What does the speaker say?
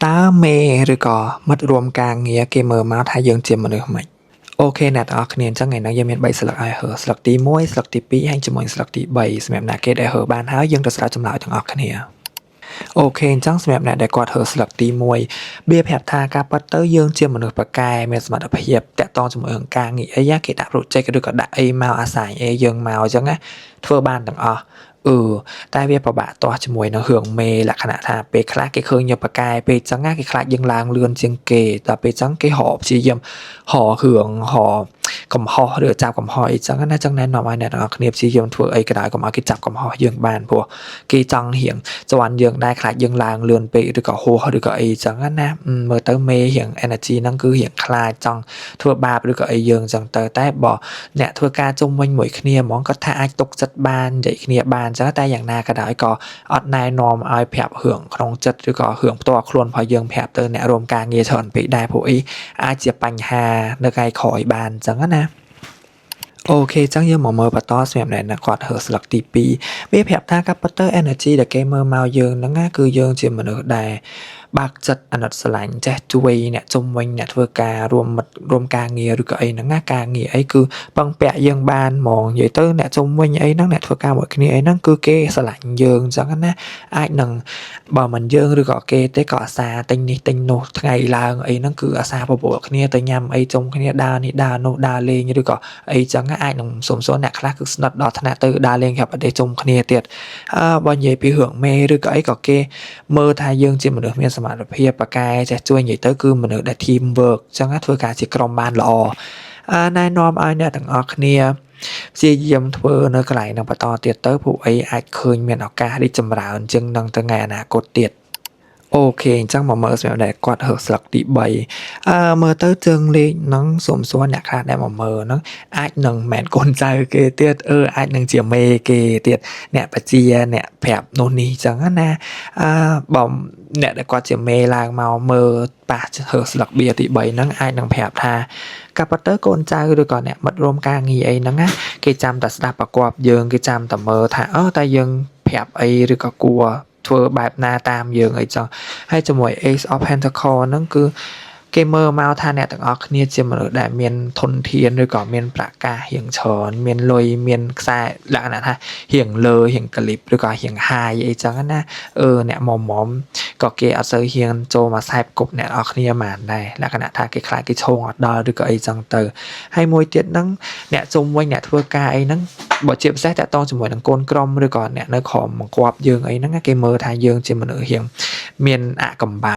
តើមេឬក៏មិត្តរួមការងារគេមើលមកថាយើងជាមនុស្សម៉េច OK អ្នកទាំងអស់គ្នាអញ្ចឹងថ្ងៃនេះយើងមាន3ស្លឹកឲ្យហើស្លឹកទី1ស្លឹកទី2ហើយជាមួយស្លឹកទី3សម្រាប់អ្នកគេដែលហើបានហើយយើងទៅស្ដាប់ចម្លើយទាំងអស់គ្នា OK អញ្ចឹងសម្រាប់អ្នកដែលគាត់ហើស្លឹកទី1បៀប្រាប់ថាការប៉ັດទៅយើងជាមនុស្សប្រកែមានសមត្ថភាពតាក់ទងជាមួយនឹងការងារអីគេដាក់ project ឬក៏ដាក់អីមកអាសាញអីយើងមកអញ្ចឹងណាធ្វើបានទាំងអស់អឺតែវាពិបាកទាស់ជាមួយនឹងរឿងមេលក្ខណៈថាពេលខ្លះគេឃើញយកប្រកែពេលចឹងណាគេខ្លាចយើងឡើងលឿនជាងគេដល់ពេលចឹងគេរកព្យាយាមរករឿងរកកំហុសឬចាប់កំហុសអីចឹងណាចឹងណែនាំឲ្យអ្នកទាំងអស់គ្នាព្យាយាមធ្វើអីក៏ដោយកុំឲ្យគេចាប់កំហុសយើងបានព្រោះគេចង់រៀងស្វាន់យើងដែរខ្លាចយើងឡើងលឿនពេកឬក៏ហួសឬក៏អីចឹងណាមើលទៅមេរៀង energy ហ្នឹងគឺរៀងខ្លាចចង់ធ្វើបាបឬក៏អីយើងចឹងទៅតែបើអ្នកធ្វើការជុំវិញមួយគ្នាហ្មងគាត់ថាអាចទុកចិត្តបាននិយាយគ្នាបានចឹងតែយ៉ាងណាក៏ដោយក៏អត់ណែនាំឲ្យប្រាប់រឿងក្នុងចិត្តឬក៏រឿងផ្ទាល់ខ្លួនរបស់យើងប្រាប់ទៅអ្នករួមការងារច្រើនពេកដែរព្រោះអីអាចជាបញ្ហានៅថ្ងៃក្រោយបានចឹងណា OK ចឹងយើងមកមើលបន្តសម្រាប់អ្នកដែលគាត់រើស្លឹកទី2វាប្រាប់ថា Capital Energy ដែលគេមើលមកយើងហ្នឹងណាគឺយើងជាមនុស្សដែលបើកចិត្តអាណិតស្រឡាញ់ចេះជួយអ្នកជុំវិញអ្នកធ្វើការរួមមិត្តរួមការងារឬក៏អីហ្នឹងណាការងារអីគឺពឹងពាក់យើងបានហ្មងនិយាយទៅអ្នកជុំវិញអីហ្នឹងអ្នកធ្វើការមួយគ្នាអីហ្នឹងគឺគេស្រឡាញ់យើងអញ្ចឹងណាអាចនឹងបើមិនយើងឬក៏គេទេក៏អាសាទិញនេះទិញនោះថ្ងៃឡើងអីហ្នឹងគឺអាសាបបួលគ្នាទៅញ៉ាំអីជុំគ្នាដើរនេះដើរនោះដើរលេងឬក៏អីចឹងអាចនឹងសុំសួរអ្នកខ្លះគឺស្និទ្ធដល់ថ្នាក់ទៅដើរលេងក្រៅប្រទេសជុំគ្នាទៀតអើបើនិយាយពីរឿងមេឬក៏អីក៏គេមើលថាយើងជាមនុស្សមានសមត្ថភាពប្រកែចេះជួយនិយាយទៅគឺមនុស្សដែល team work ចឹងណាធ្វើការជាក្រុមបានល្អអើណែនាំឲ្យអ្នកទាំងអស់គ្នាព្យាយាមធ្វើនៅកន្លែងនឹងបន្តទៀតទៅព្រោះអីអាចឃើញមានឱកាសរីកចម្រើនជាងនឹងទៅថ្ងៃអនាគតទៀត OK អញ្ចឹងមកមើលសម្រាប់ដែលគាត់រើសស្លឹកទី3អឺមើលទៅជើងលេខហ្នឹងសុំសួរអ្នកខ្លះដែលមកមើលហ្នឹងអាចនឹងមិនមែនកូនចៅគេទៀតអឺអាចនឹងជាមេគេទៀតអ្នកបជាអ្នកប្រាប់នោះនេះអញ្ចឹងណាអឺបើអ្នកដែលគាត់ជាមេឡើងមកមើលប៉ះរើសស្លឹកបៀទី3ហ្នឹងអាចនឹងប្រាប់ថាកាប់ទៅកូនចៅឬក៏អ្នកមិត្តរួមការងារអីហ្នឹងណាគេចាំតែស្ដាប់ប្រកបយើងគេចាំតែមើលថាអឺតែយើងប្រាប់អីឬក៏គួរធ្វើបែបណាតាមយើងអីចឹងហើយជាមួយ Ace of Pentacle ហ្នឹងគឺគេមើលមកថាអ្នកទាំងអស់គ្នាជាមនុស្សដែលមានធនធានឬក៏មានប្រាក់កាសរៀងច្រើនមានលុយមានខ្សែលក្ខណៈថារៀងលើរៀងកលិបឬក៏រៀងហាយអីចឹងណាអឺអ្នកមុំមុំក៏គេអត់សូវហ៊ានចូលមកខ្សែគប់អ្នកនរគ្នាហ្មងដែរលក្ខណៈថាគេខ្លាចគេឈោងអត់ដល់ឬក៏អីចឹងទៅហើយមួយទៀតហ្នឹងអ្នកជុំវិញអ្នកធ្វើការអីហ្នឹងបើជាពិសេសតាក់ទងជាមួយនឹងកូនក្រុមឬក៏អ្នកនៅក្រោមបង្គាប់យើងអីហ្នឹងគេមើលថាយើងជាមនុស្សរៀងមានអកំបាំង